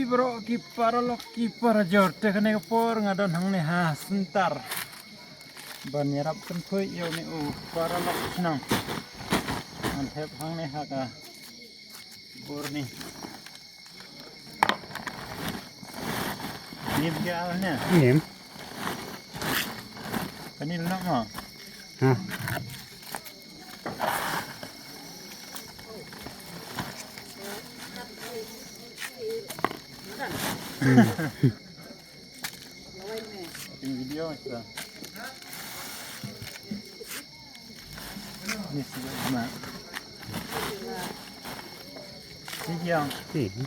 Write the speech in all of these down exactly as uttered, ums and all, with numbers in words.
Bro, ki paralok, ki parajor, te kane ka por nga don hangne ha center ban ïarap pynkhuid ïa une u paralok shnong. Ngan thep hangne ha ka bor ni. Nim ka ne? Nim. Kane lok mo? Ha. Hmm. Ating video ito. Ni sila na. Sige. Sige.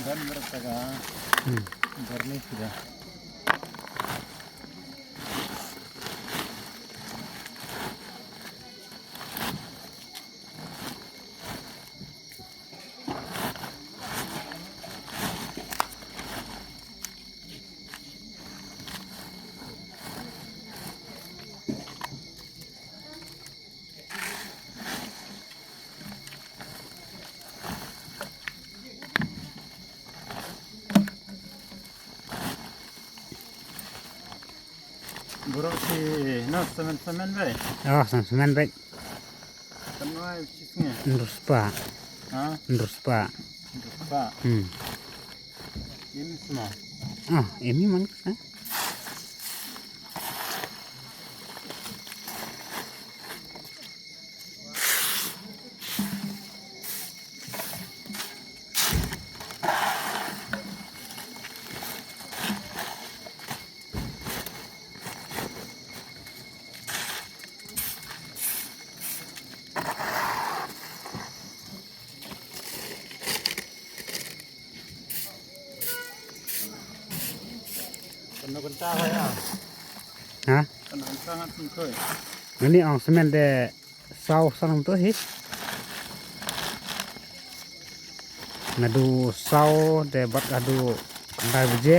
Dan bertaga. Hmm. Berni sudah. Bro, si, no, semen, semen, bai. Oh, semen, semen, bai. Kan wai, sis nge. Ndruspa. Ha? Ndruspa. Ndruspa. Hmm. Ini semua. Ah, ini mana? Ha? Kano kanta ka ya? Ha? Kano kanta ngat sum koi? Ngani ong semen de saw sang tu hi. Nadu saw de bat adu kandai baje.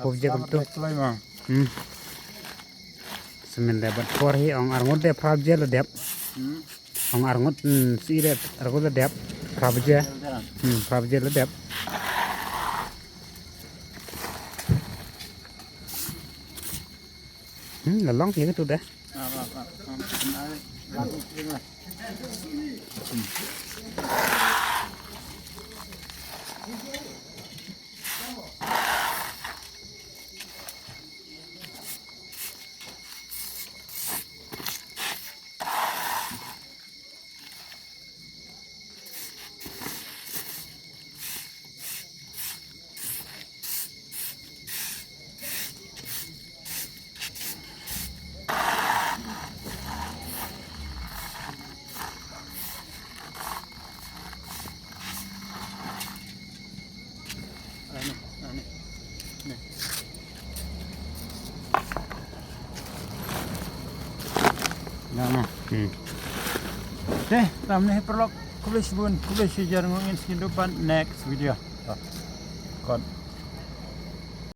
Pop je kam tu. Hmm. Semen de bat por hi ong arngut de prap je le dep. Hmm. Ong arngut, hmm, si de arngut le dep. Prap je. Hmm, prap je le dep. Hmm, la long ye tu de. Ano, ano. Ne. Na, na. Hmm. Te, tam ne paralok, khublei shibun, khublei shihajar, ngin sa ïakynduh pat next video. Kot.